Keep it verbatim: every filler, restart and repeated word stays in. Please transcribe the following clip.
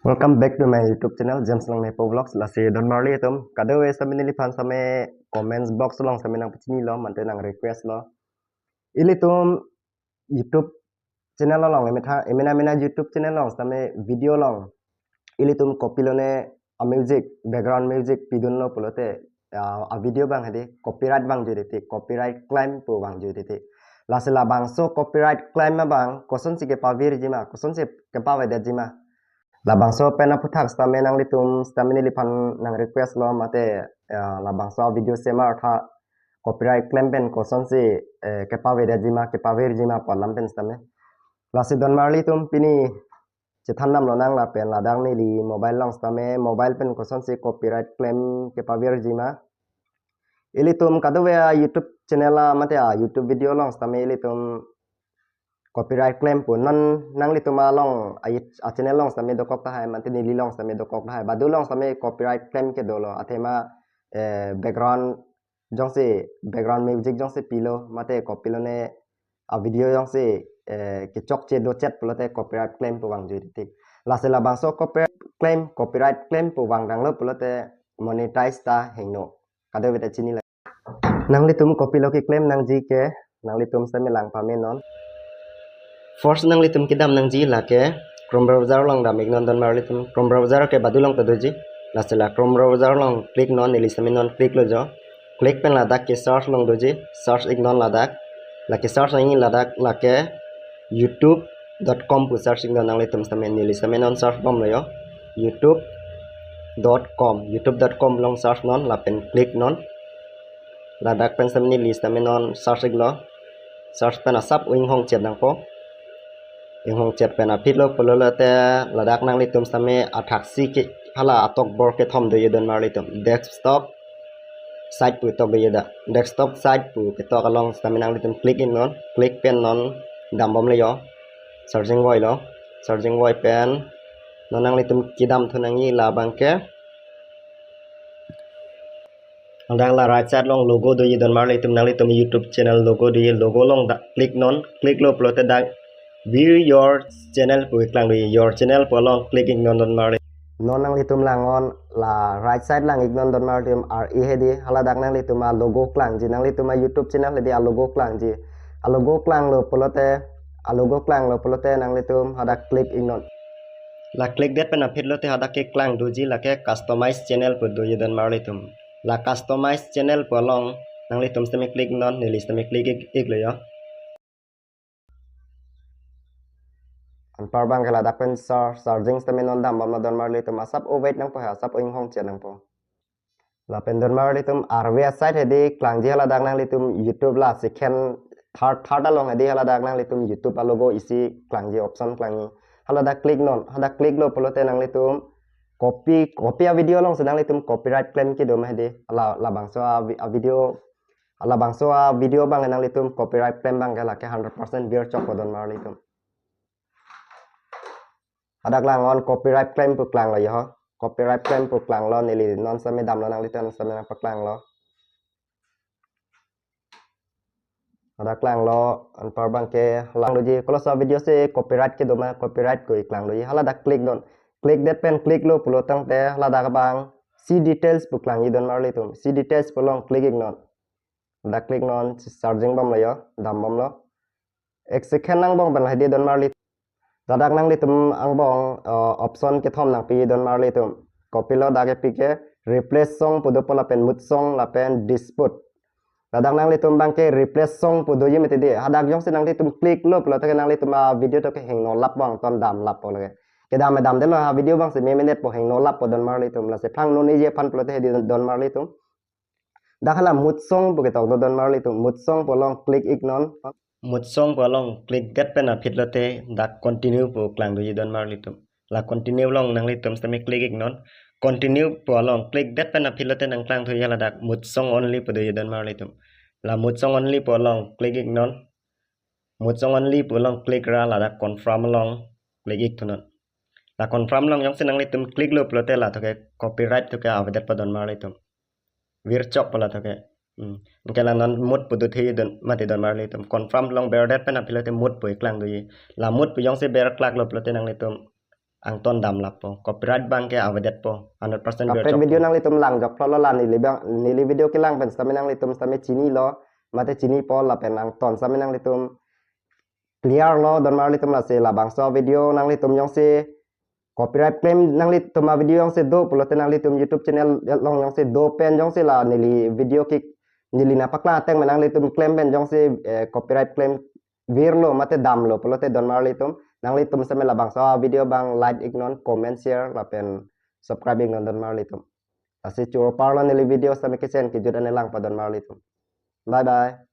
Welcome back to my YouTube channel, James Langmepo Vlogs. Lasi donmarli atum, kadokave sitame neliphan sitame comments box along sitame nangpachinilo, mate nang request lo. Ilitum YouTube channel along, emethang, emena mena YouTube channel along sitame video along ilitum kopilone a music, background music pidunlo pulote, ah, a video abang hedi copyright vangjui titi, copyright claim pu vangjui titi. Lasi labangso copyright claim abang kosonsi kepavirji ma, kosonsi kepavedetji ma. Labangso pen aphuthak sitame nanglitum sitame neliphan nang request lo, mate, ah, labangso video semar tha copyright claim pen kosonsi, eh, kepavedetji ma, kepavirji ma pu alam pen sitame. Lasi donmarli atum, pini chethan damlonang lapen ladak neli mobile along sitame, mobile pen kosonsi copyright claim kepavirji ma. Ilitum kadokave a YouTube channel a mate a YouTube video along sitame ilitum copyright claim pu non nanglitum along a, a channel along sitame dokok tahai, mate neli along sitame dokok tahai. Badu along sitame copyright claim kedolo, athema, eh, background jongsi, background music jongsi pilo, mate kopilone a video jongsi, eh, kechokche dochet pulote copyright claim pu vangjui titi. Lasi labangso copyright claim, copyright claim pu vangdanglo pulote monetize ta hingno. Kadokave ta chinilo. Nanglitum kopilo keclaim nangji ke, nanglitum sitame lang pamenon. First nanglitum kedam nangji lake Chrome browser along dam iknon donmarlitum. Chrome browser ke badu along ta doji. Lasi la Chrome browser along click non, neli sitame non click lo jo. Click pen ladak ke search along doji, search iknon ladak. Lake search nangji ladak, lake youtube dot com pu search iknon nanglitum sitame, neli sitame non search bomlo jo. youtube dot com, youtube dot com along search non lapen click non. Ladak pen sitame neli sitame non search iklo. Search pen asap inghong chet nangpo. Inghong chet pen aphi lo pulote ladak nanglitum sitame athaksi ke hala atok bor kethom doji donmarlitum. Desktop site pu tok doji dak. Desktop site pu ketok along sitame nanglitum click iknon. Click pen non dam bomlo jo. Searching voilo. Searching voi pen non nanglitum kedam thu nangji labang ke. Ladak la right side along logo doji donmarlitum, nanglitum YouTube channel logo doji, logo along dak click non, click lo pulote dak view your channel pu keklang doji, your channel pu along click iknon donmarli. Non nanglitum lang non la right side lang iknon donmarlitum, ar-e hedi haladak nanglitum a logo klangji, nanglitum a YouTube channel hedi a logo klangji. A logo klanglo pulote, a logo klanglo pulote nanglitum hadak click iknon. La click det pen aphi lote hadak keklang doji lake customize channel pu doji donmarlitum. La customize channel pu along nanglitum sitame click non, neli sitame click ik, iklo jo. Anpar abang ke ladak pen search, searching sitame non dam bomlo donmarlitum, asap o wait nangpo he, asap o inghong chet nangpo. Lapen donmarlitum arve a site hedi klangji haladak nanglitum YouTube la second, third, third along hedi haladak nanglitum YouTube a logo isi klangji option klangji. Haladak click non, hadak click lo pulote nanglitum copy, copy a video alongsi nanglitum copyright claim kedo ma hedi. La, labangso a vi-, a video, labangso a video abang nanglitum copyright claim abang ke lake hundred percent virchok lo donmarlitum. Hadak lang non copyright claim pu klanglo jo. Copyright claim pu klanglo, neli non sitame damlo, nanglitum sitame nangpaklanglo. Hadak klanglo, anpar abang ke lang doji, koloso video si copyright kedo ma, copyright ko iklang doji. Haladak click non. Click det pen click lo pulo tangte haladak abang see details pu klangji donmarlitum. See details pu along click iknon. Hadak click non, searching bomlo jo, dam bomlo. Ek second angbong pen hedi donmarli. Ladak nanglitum angbong, eh, option kethom nangpi donmarlitum. Kopilo dak epi ke replace song pu dopo lapen mute song lapen dispute. Ladak nanglitum abang ke replace song pu doji mati di. Hadak jongsi nanglitum click lo pulote ke nanglitum a video to ke hingno lap abang ton damlappo lake. Kedam damdetlo, ha video abangsi me minute po hingno lappo donmarlitum. Lasi phrang non eji aphan pulote hedi donmarlitum. Dak hala mute song pu ketok do donmarlitum. Mute song pu along click iknon. Mute song pu along click det pen aphi lote dak continue pu klang doji donmarlitum. La continue along nanglitum sitame click iknon. Continue pu along click det pen aphi lote nangklang thuji haladak mute song only pu doji donmarlitum. La mute song only pu along click iknon. Mute song only pu along click ra ladak confirm along click ik thunon. La confirm along jongsi nanglitum click lo pulote la to ke copyright to ke avedetpo donmarlitum. Virchokpo la to ke. Hmm. Anke la non mute pu do the don mati donmarlitum. Confirm along berdet pen aphi lote mute pu iklang doji. La mute pu jongsi berklak lo pulote nanglitum angton damlappo. Copyright abangke avedetpo. Hundred percent. Kaprek video nanglitum langjok phlotlo, la neli abang, neli video kelang pen sitame nanglitum sitame chinilo, mate chinipo, lapen angton sitame nanglitum clear lo, donmarlitum. Lasi labangso video nanglitum jongsi copyright claim nanglitum avideo jongsi do pulote, nanglitum YouTube channel along jongsi do pen jongsi la neli video ke neli nangpaklang ateng ma nanglitum claim pen jongsi, eh, copyright claim virlo mate damlo pulote, donmarlitum, nanglitum sitame labangso video abang like iknon, comment, share lapen subscribe iknon, donmarlitum. Lasi choro parlo neli video sitame, kecheng kejut an langpo, donmarlitum. Bye bye.